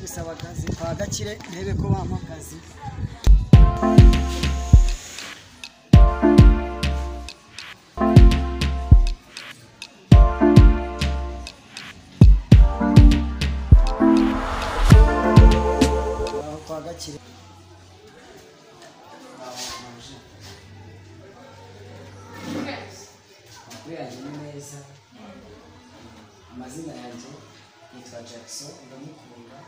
Gusaba akazi kwa Gakire ndebe ko bampa akazi. Aho kwa Gakire amakuru yanjye ni meza. Amazina yanjye nitwa Jackson, ndamukunda.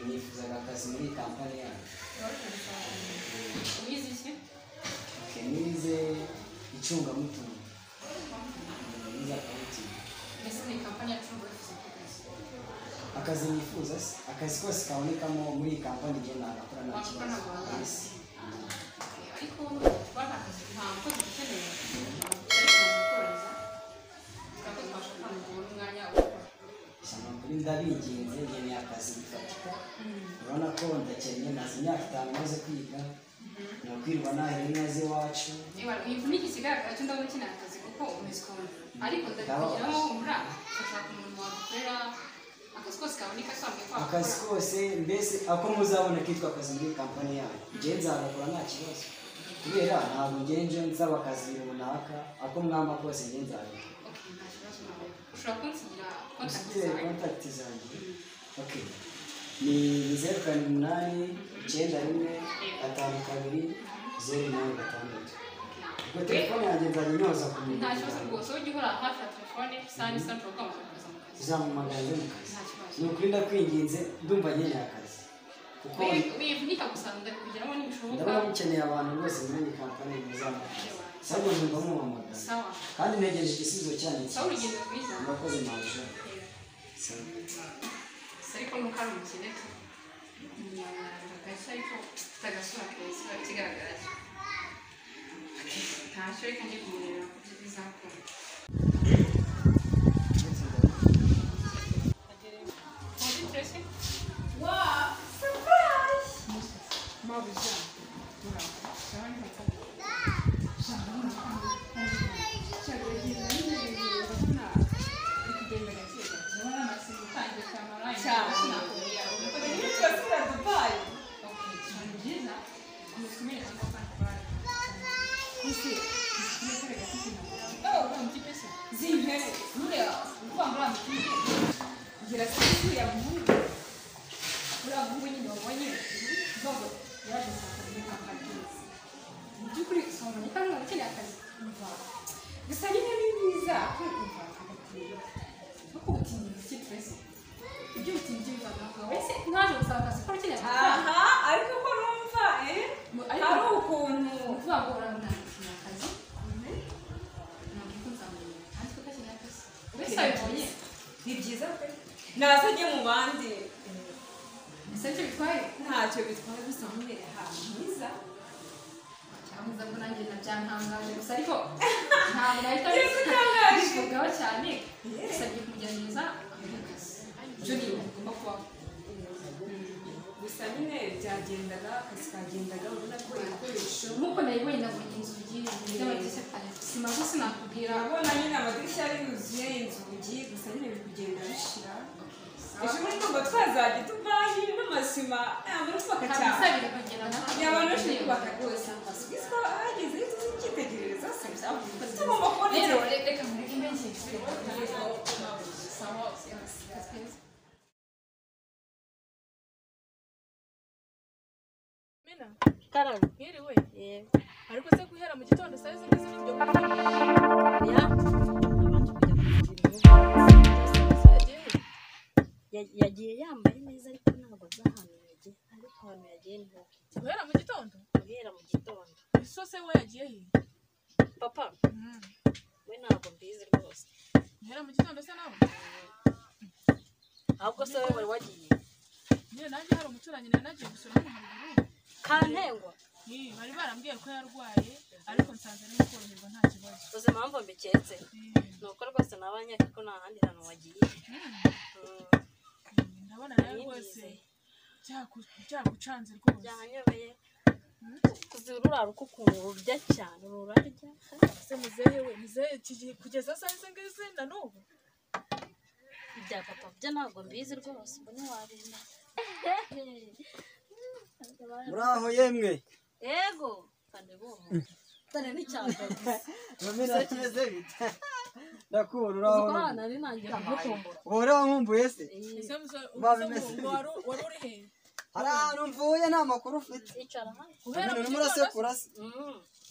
Nifuzaga akazi muri kampani yacu. Wize iki? Nize icungamutungo. Nize accounting. Mbese ni kampani yacu wifuza akazi? Akazi nifuza se, akazi kose kabonekamo muri iyi kampani njye nagakora nta kibazo. Yes. Ariko kuba nta kazi, nta mukozi ukeneye, ariko gukoreza tukaba twashaka ngo ubone umwanya wo gukora. Amakuru ndabinginze, nkeneye akazi bifatika. Urabona ko ndakennye, maze imyaka 5 maze kwiga, ni ukwirwa nahera inka z'iwacu. Imvune ikigaragara cyo ndabona ukeneye akazi kuko umeze ukuntu, ariko ndabigiraho humura, ushaka umuntu wagukorera akazi kose kaboneka asanzwe ko Akazi kose mbese ako muzabona kitwa akazi muri kampani yanyu, njye nzagakora nta kibazo, kubera ntabwo ngenje nsaba akazi runaka, ako mwampa kose njye nzagakora. Okay, nta kibazo nawe. Ushobora kunsigira contact Usigize zawe? contact zanjye. Okay. Ni 0 7 8 9 1 5 2 0 8 6. Ubwo telefone yanjye nzajya nyoza ku Nta kibazo rwose, ujye uhora hafi ya telefone, isaha n'isaha nshobora guhamagara ukaza mu kazi. Uzampamagara nze mu kazi. Nta kibazo. Ni ukuri ndakwinginze, ndumva nkeneye akazi. Kuko Wivunika gusa ndabikugeraho nibishoboka. ndabona mukeneye abantu rwose muri iyi kampani muzampa akazi. Sabwo nzumva mumpamagara. Sawa. Kandi ntegereje igisubizo cyanyu. Sawa, urugendo rwiza. Murakoze maje. Sawa. Ariko nuko ari umukene tu. Umunyarwanda gashya ariko ufite agasura keza ikigaragara cyo. Ntacyo, reka njye kumureba ko bizakunda. Muri Tracy? Wow, surprise! Mabuja. Muraho. Ni papa. Turasubira Dubai. Zimpere. Ngira se uriya muhungu. Uriya muhungu nyine wabonye. Ntabwo yaje gusanga muri kampani. Mu by'ukuri usanga ko ari umuntu ukeneye akazi. Umva. Gusa nyine ni mwiza. Umva agateye. Ariko ubutindi iki Tracy? Ibyo ubutindi byo biva aho wese ntaje gusaba akazi ko ukeneye amafaranga. Aha, ariko ko numva Ariko hari ukuntu uvuga ngo uramwandikira akazi. Ntabwo ko nzamenya. Kandi ko akeneye akazi. Wese abibonye. Ni byiza pe. Naza ajye mu bandi. Ese nicyo bitwaye? Ntacyo bitwaye, gusa nyine ahantu heza. Cyangwa nza ko nanjye nabyantangaje gusa ariko ntabwo nahita Byagutangaje. bivugaho cyane. Gusa agiye kumugerageza amuhe akazi. Ibyo ni ibintu bigomba kubaho. Gusa nyine byagendaga, akazi kagendaga, ubona ko ibikoresho Nk'uko nabibonye, nabonye inzugi z'amadirishya, sima gusa sinakubwira. Urabona nyine amadirishya yari yuzuye, inzugi, gusa nyine biri kugenda bishira. Ejo bundi ndumva twazajya i Dubai n'amasima muri kubaka Kabisa cyane. biri kugenda Ni abantu benshi bari kubaka rwose. Uzi ko hageze icyitegererezo se tugomba kubona Rero inzira. reka mureke mbe ngiye. Sawa, akazi keza. Mina, Karame. mwiriwe. Yego. Ariko se guhera mu gitondo saa izi ngizi n'ibyo Ya. Nabanje kujya kugura se yagiye he? Yagiye yambaye neza ariko ntabwo azi ahantu yagiye. Ariko ahantu yagiye niho. Guhera mu gitondo? Guhera mu gitondo. Iso se we yagiye he? Papa, we ntabwo mbizi rwose. Guhera mu gitondo se nawe? Ahubwo se wowe wari wagiye. Nyine nanjye hari umuturanyi nari nagiye gusura hano haruguru. Kantengwa. Ni bari barambwiye ko yarwaye ariko nsanze arimo koroherwa nta kibazo. Uzi impamvu mbiketse? Ni uko rwose naba nkeka ko nta handi hantu wagiye. Ndabona nawe rwose byagucanze rwose. Byahanyobeye. Kuzirura ukuntu rurya cyane rurarya. Se muzehe we, muzehe kugeza saa izi ngizi na n'ubu? Ibya papa byo ntabwo mbizi rwose, ubu ntiwabimenya. Muraho yemwe. Yego, kandi bo. Tare n'icyanga gusa. Romina tumeze bite? Ndakubona uraho. Uzi ko nari nangiye kugukumbura. Uhora wankumbuye se? Ese wari uri he? Hari ahantu mvuye nta makuru ufite. Icara hano. Urimo urasekura se?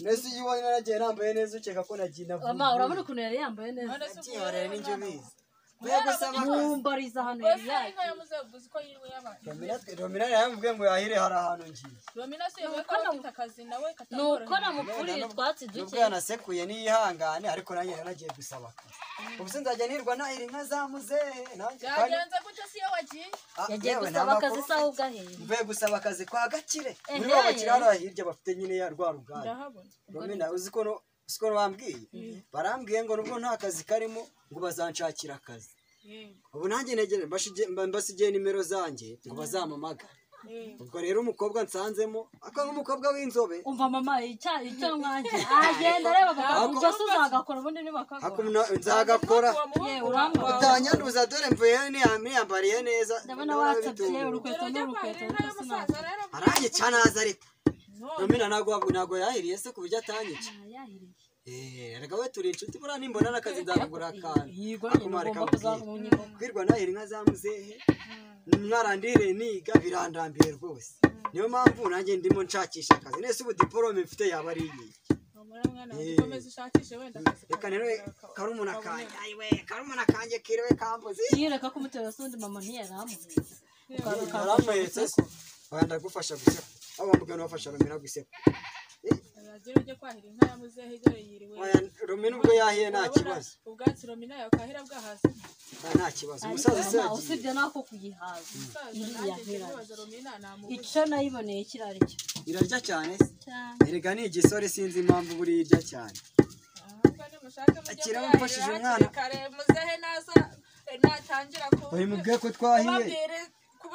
Mbese iyo ubonye naragiye nambaye neza ukeka ko nagiye navuye. Mama urabona ukuntu yari yambaye neza. Byihorere n'injyo ubizi. Mumbariza hano yari yagiye. Romina yamubwiye ngo yahire hari ahantu ngiye. Romina se yewe ko afite akazi nawe katamworoheye. Nuko namupfuriye utwatsi duke. Nubwo yanasekuye niyihangane ariko nanjye naragiye gusaba akazi. Ubu se nzajya nirwa nahira inka za muzehe. Byagenze gute se iyo wagiye? Yagiye gusaba akazi se aho ubwahe. Mvuye gusaba akazi kwa Gakire. Muri bo bakiri hariya hirya bafite nyine ya rwa ruganda. Romina uzi ko bambwiye? Barambwiye ngo nubwo nta kazi karimo ngo bazanshakira akazi. Ubu nanjye negere mbasigiye nimero zanjye ngo bazampamagare. Ubwo rero umukobwa nsanzemo akaba nk'umukobwa w'inzobe. Umva mama icyo mwanjye agenda areba ubwo se uzagakora ubundi ntibakagora. Nzagakora. Utanyanduza dore mvuye niyambariye neza. Ndabona watsabye urukweto n'urukweto. Aranyica naza ariko. Romina ntabwo yahiriye se ku buryo atanyica. Erega we turi inshuti buriya nimbona n'akazi nzakugura akantu. Kwirwa nahira inka za muzehe mwarandire niga birandambiye rwose. Niyo mpamvu nanjye ndimo nshakisha akazi. Nese ubu diporome mfite yaba ari iyi. Reka rero karumuna kanjye ayiwe karumuna kanjye kiriwe kambuze. Yireka kumutera sundi mama ntiyaramuhetse. Yaramuhetse se? Oya ndagufasha guseka. Aho wamugana wafasha Romina guseka. Ujye kwahira inka ya muzehe dore yiriwe. Romina ubwo yahiye nta kibazo. Ubwatsi Romina yakahira bwahaze. Nta kibazo. Umusaza se yagiye. Usibye nako kuyihaza. Iriya nkira. Icyo nayiboneye kirarya. Irarya cyane se? Erega ni igisore sinzi impamvu buri irya cyane. Akira mfashije umwana. Muzehe naza natangira ku. Oya mubwiye ko twahiye.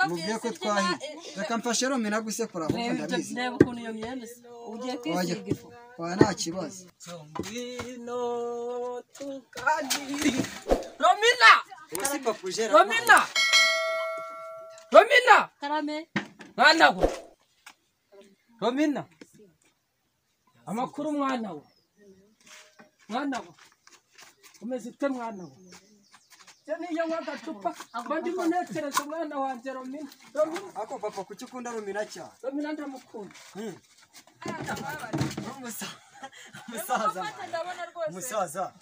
Mubwiye ko twahiye. Reka mfashe Romina gusekura ahubwo ndabizi. Reba ukuntu iyo myenda isa. Ugiye kwisiga ifu. Oya nta kibazo. Ngwino tuganire. Romina! Ubu papa ujera. Romina! Romina! Karame. Mwana we. Romina. Amakuru mwana we. Mwana we. Umeze ute mwana we? Niyo nk'agacupa ndimo ntekereza umwana wanjye Romina. Ako papa kuki ukunda Romina cyane? Romina ndamukunda. Umusaza. Umusaza.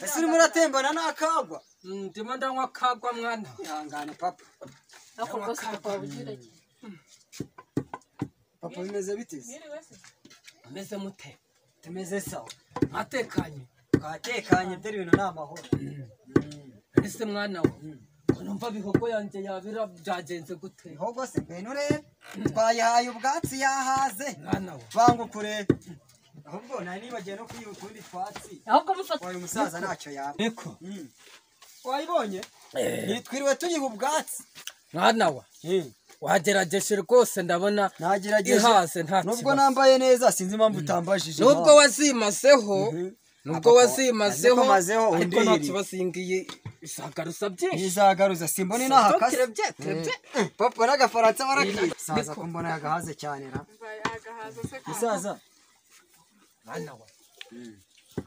Ese urimo uratembana n'akagwa? Ndimo ndanywa akagwa mwana. Ihangane papa. Ako rwose papa wabugira ki? Papa bimeze bite se? Ameze mute? Tumeze sawa. Mwatekanye? Twatekanye dore ibintu ni amahoro. Ese mwana we ko numva bihogo yanjye yabira byagenze gute? Bihogo se ngwino urebe twayihaye ubwatsi yahaze. Mwana we banguka urebe. Ahubwo nari nibagiwe no kuyiha utundi twatsi. Ahubwo mufata. Uyu musaza ntacyo yaba. Niko. Wayibonye? Nitwiriwe tuyiha ubwatsi. Mwana we wagerageje rwose ndabona ihaze nta kibazo. Nubwo nambaye neza sinzi impamvu utambajije. Nubwo wazimazeho. Nubwo wazimazeho ariko nta kibazo iyi ngiyi izagaruza byinshi. Izagaruza simbona inaha kase. Papa n'agafaransa barakiye. Saza ko mbona yagahaze cyane ra. Musaza. Mwana we.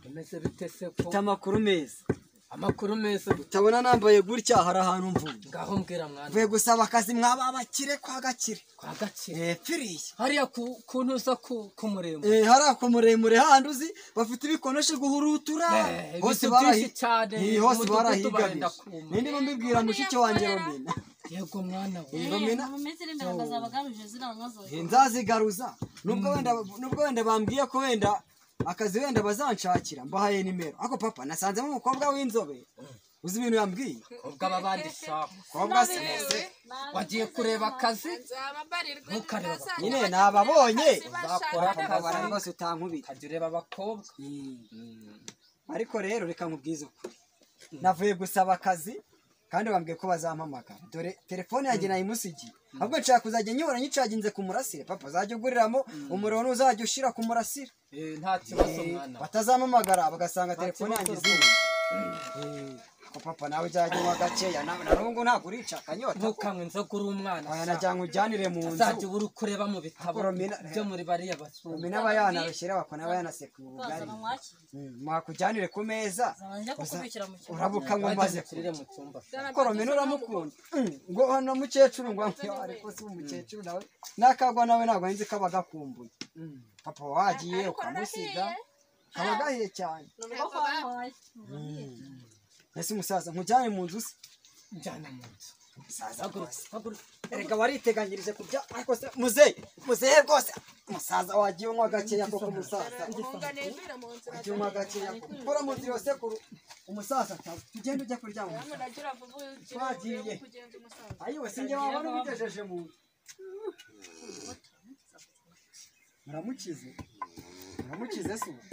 Umeze bite se ko? Mfite amakuru meza. Amakuru meza. Utabona nambaye gutya hari ahantu mvuye. Ngaho mbwira mwana. Mvuye gusaba akazi mwaba abakire kwa Gakire. Kwa Gakire. Piriye. Hariya ku ntuza ku muremure. Hariya ku muremure handi uzi bafite ibikonoshe guhurutura. Hose barahi cyane. Hose barahigabije. Nindi mbibwira mushiki wanjye Romina. Yego mwana we. Romina. Mu minsi iri imbere ngazabagaruje ziriya nka zose. Nzazigaruza. Nubwo wenda bambwiye ko wenda akazi wenda bazanshakira mbahaye nimero. Ako papa nasanzemo umukobwa w'inzobe. Uzi ibintu yambwiye? Ubwo abandi sawa. Kobwa se wagiye kureba akazi ntukareba. Nyine nababonye uzakora akabara rwose utankubita. Ukajya ureba abakobwa. Ariko rero reka nkubwize ukuri. Navuye gusaba akazi kandi bambwiye ko bazampamagara. Dore telefone yanjye nayimusigiye. Ahubwo nshaka kuzajya nyibona nyicaginze ku murasire. Papa uzajya uguriramo umuriro n'uzajya ushira ku murasire. Nta kibazo mwana. Batazampamagara bagasanga telefone yanjye izimye. Ko papa nawe uzajya unywa gakeya nawe na n'ubu ntabwo urica akanyota. Ntukanywe inzoga uri umwana. Oya najya nkujyanire mu nzu. Azajya ubura uko ureba mu bitabo byo muri bariya basura. Romina aba yanarushyira bakona aba yanasekuye ubugari. Mwakujyanire ku meza. Urabukanywa maze kurira mu cyumba. Ko Romina uramukunda. Ngo hano mukecuru ngo ariko si umukecuru nawe. Nakagwa nawe ntabwo nzi ko abagakumbuye. Papa wagiye ukamusiga. Kaba gahiye cyane. Ese umusaza nkujyane mu nzu se? Njyana mu nzu. Musaza rwose. Erega wariteganyirije kubya ariko se muzehe rwose. Musaza wagiye unywa gakeya koko musaza. Wagiye unywa gakeya. Kora mu nzira yose kuru. Umusaza tugende ujya kuryama. Twagiye. Ayiwe sinjye wabona ubigejeje mu nzu. Muramukize. Muramukize se ubu.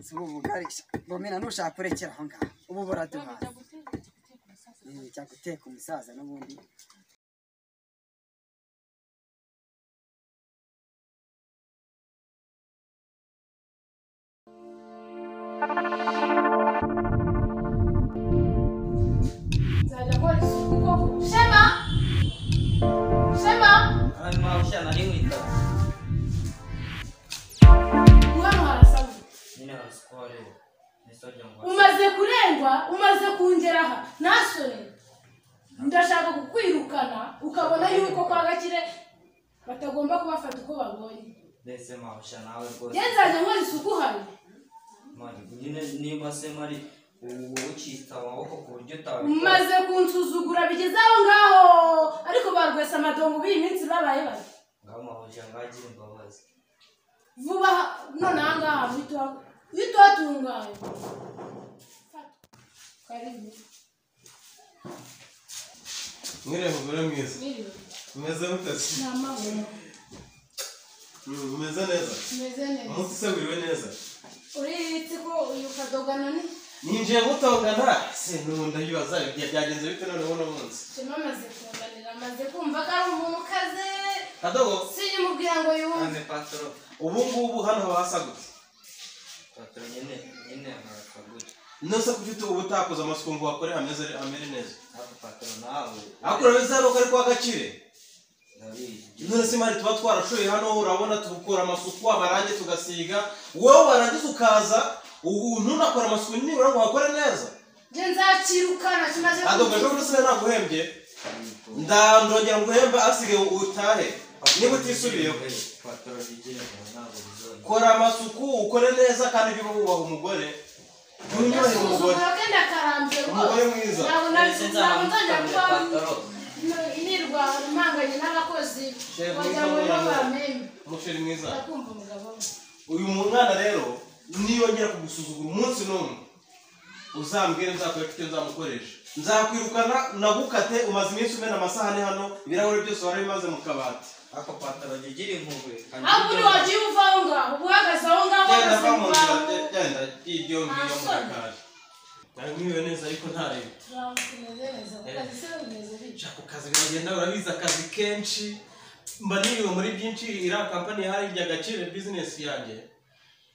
Si ubu bugari. Romina nushaka kurekera aho ngaho. Ubu buraduhaye. Cya guteka umusaza n'ubundi. Nzajya nkora isuku koko. Shema! Shema! Hanyuma ushyana ari mwitaba. Hano harasa nyine harasukore. Umaze kurengwa, umaze kungera aha ntasore. Ndashaka kukwirukana ukabona yuko kwa Gakire batagomba kubafata uko babonye. Mbese mawusha nawe rwose. Nzajya nkora isuku hano. Mari nyine niba se mari ucitse amaboko ku buryo utabikora. Umaze kunsuzugura bigeze aho ngaho, ariko barwesa amadongo b'iyi minsi babaye bari. Ngaho mawusha ngagira imbabazi. Vuba none aha ngaha witwa tunganye. Karibu. Mwiriwe mugore mwiza. Umeze mute? Ni amahoro. Umeze neza? Umeze neza. Umunsi se wiriwe neza? Uretse ko uyu kadogana ni Ninjiye gutongana se nunda yibaza byagenze bite noneho uno munsi. Shema amaze kunganira, amaze kumva ko ari umuntu ukaze. Kadogo. Sinyimubwira ngo yumve. Ame patro. Ubu ngubu hano haba hasa gute? Patro nyine harasa gute? Nose kuki ubu utakoze amasuku ngo wakore hameze amere neza? Ako patro nawe. Ariko urabizi hano ko ari kwa Gakire. Ndabizi. None se mari tuba twarashoye hano urabona tubukora amasuku amarangi tugasiga, wowe warangiza ukaza ubu ntunakora amasuku nibura ngo wakore neza. Nje nzakirukana kimaze. Kadogo ejo bundi sinaguhembye. Ndongera nguhemba asigaye utahe. Niba utisubiyeho. Patro bigira ntabwo bizongera. Kora amasuku ukore neza kandi ujye wubaha umugore. Ntunyubahe umugore. Umugore mwiza. Ntabwo nzongera kuba nirwa mpanganye n'abakozi wagira ngo nibo bamenye. Umusheri mwiza. Ndakumva umugabo. Uyu mwana rero niyongera kugusuzugura umunsi n'umwe uzambwire nzakwereka icyo nzamukoresha. Nzakwirukana nagukate umaze iminsi umena amasahani hano ibirahuri byose warabimaze mu kabati. Ako patro ugira impuhwe. Ahubwo uri wagiye uva aho ngaho uhagaze aho ngaho Genda va mu nzira genda ibyo ngiyo mu gikari. Nari mwiriwe neza ariko ntareba. Tumeze neza ku kazi se bimeze bite? Ku kazi biragenda urabizi akazi kenshi mba niriwe muri byinshi. Iriya kampani hariya Gakire bizinesi yanjye.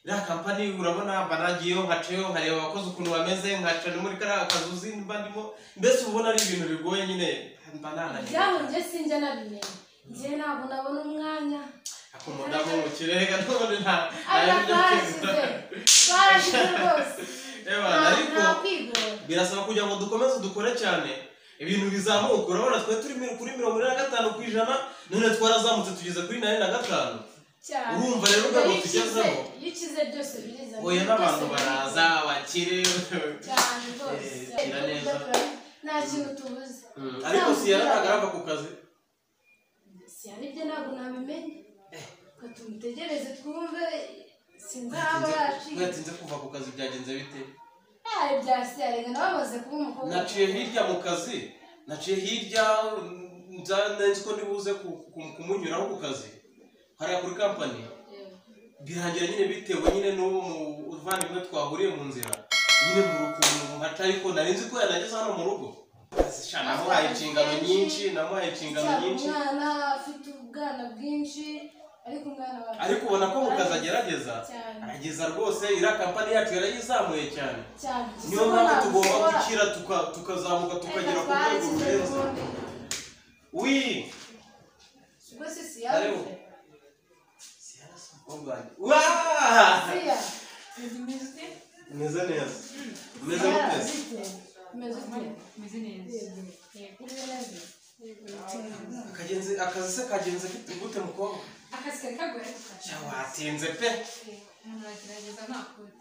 Iriya kampani urabona mba nagiyeyo nkacayo nkareba abakozi ukuntu bameze nkaca no muri kariya kazu uzi mba ndimo mbese uba ubona ari ibintu bigoye nyine mba nananiwe. Ibyaho njye sinjya nabimenya. Njye ntabwo nabona umwanya. Ako mudamu mu kirere none nta Ariko twarashize rwose. Ariko birasaba kugira ngo dukomeze dukore cyane ibintu bizamuka. Urabona twe turi kuri 45% none twarazamutse tugeze kuri 85. Urumva rero urwego tugezeho. Iyo ukize byose birizana. Oya n'abantu baraza bakire cyane rwose. Nta kintu tubuze. Ariko Siyara ntabwo arava ku kazi. Siyara ibyo ntabwo nabimenye. Reka tumutegereze twumve sinzi aho yaciye. Mwatinze kuva ku kazi byagenze bite? Bya Siyara nawe amaze kuba umukobwa. Naciye hirya mu kazi. Naciye hirya nzi ko ndibuze kumunyuraho ku kazi. Hariya kuri kampani. Birangira nyine bitewe nyine n'uwo muvandimwe twahuriye mu nzira. Nyine mu rukundo nkaca ariko nari nzi ko yanageze hano mu rugo. Sha namuhaye inshingano nyinshi, namuhaye inshingano nyinshi. Umwana afite ubwana bwinshi ariko umwana wawe. Ariko ubona ko mu kazi agerageza. Arageza rwose ira kampani yacu yarayizamuye cyane. Niyo mpamvu tugomba gukira tukazamuka tukagera ku rwego rurenze. Oui. Ubwo si yaje. Wa! Meze neza. Meze neza. Meze neza. Akagenzi akazi se kagenze gute mukobwa? Akazi kari kagoye. Sha watinze pe. Umuntu aragerageza ntakure.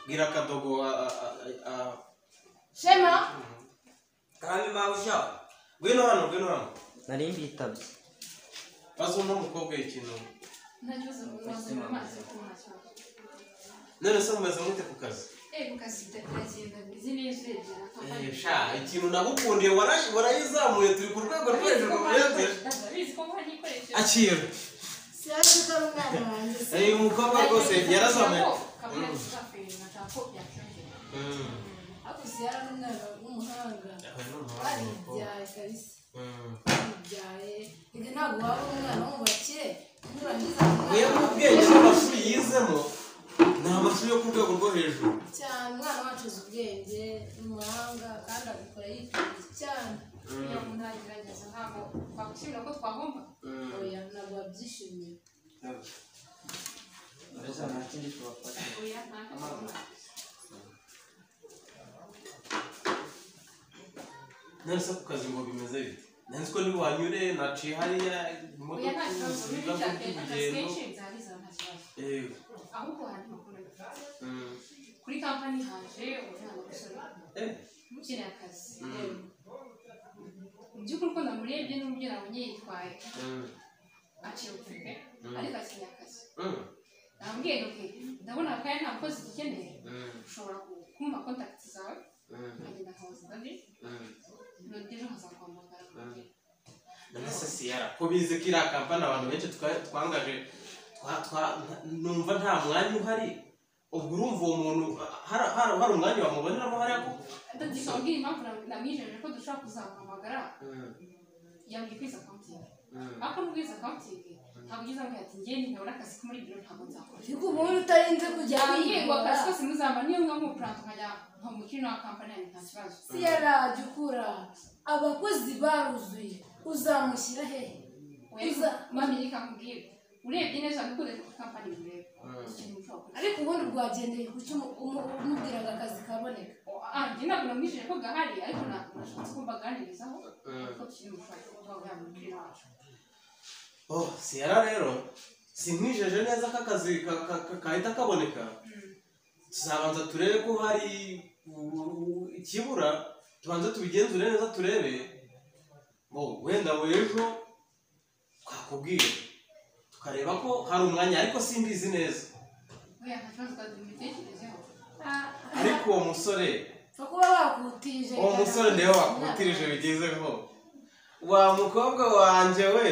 Bwira Kadogo Shema. Karame mabuja. Ngwino hano, ngwino hano. Nari mbitabye. Bazo no mukobwa ikintu. Nta kibazo mwazo amazi yo kunywa. None se mumeze mute ku kazi? Ku kazi biragenda bimeze neza urebye. Sha ikintu nagukundiye warayizamuye turi ku rwego rwo hejuru rurenze. Ndabizi ko nkanyikoresheje. Akira. Siyaje ko umwana wanjye. Umukobwa rwose yarazamuye. Ariko Siyara ni umwana w'umuhanga. Waribyaye kabisa. Waribyaye. Ega ntabwo waba umwana wo mu bakire. Nurangiza wewe ubwenge n'amashuri yizemo ni amashuri yo ku rwego rwo hejuru. Cyane umwana wacu azi ubwenge, ni umuhanga kandi abikora yitonze cyane. Iyo umuntu aragerageza ntabwo twakwishimira ko twahomba. Oya ntabwo wabyishimiye. Mbese nta kindi tubafasha. Oya nta kibazo. None se ku kazi ngo bimeze bite? Nzi ko niba wanyure naciye hariya Oya nta kibazo akazi kenshi nzariza nta kibazo. Ahubwo hari amakuru. Kuri kampani haje umwana w'umusore. Ukeneye akazi. Mu by'ukuri uko namurebye n'uburyo nabonye yitwaye. Aciye bugufi ariko akeneye akazi. Namubwiye nti okay, ndabona akanya nta mukozi dukeneye. Ushobora kumpa contact zawe. Nkagenda nkabaza David. None ejo nkazaguhamagara nkubwire. None se Siyara ko bizi ko iriya kampani abantu benshi twangaje numva nta mwanya uhari. Ubwo urumva uwo muntu hari umwanya wamuboneramo hariya ko? Ndabwira impamvu namwijeje ko dushobora kuzamuhamagara. Yambwiye kwiza accounting. Ariko nubwo yize accounting ntabwo ugeze ambwira ati njye ntabona akazi ko muri biro ntabwo nzakora. Ariko ubundi utarinze kujya Yambwiye ngo akazi kose muzampa niyo mwamupuranto nkajya nkamukiri wa kampani yanyu nta kibazo. Siyara jya ukura abakozi baruzuye uzamushyira hehe? Mami reka nkubwire urebye neza ntukunze kuko kampani bireba. Ariko ubundi rwagendeye ku cyo umubwiraga akazi kaboneka. Njye ntabwo namwijeje ko gahari ariko nashatse ko mbaganirizaho ko tukiri mushaka kuba yamubwira wacu. Oh, Siyara rero sinkwijeje neza ko akazi kahita kaboneka. Tuzabanza turebe ko hari ikibura, tubanze tubigenzure neza turebe. Bo wenda ejo twakubwira tukareba ko hari umwanya ariko simbizi neza. Oya nta kibazo twabitekerezeho. Ariko uwo musore kuba wakutije. Uwo musore niwe wakutirije bigezeho. Wa mukobwa wanjye we.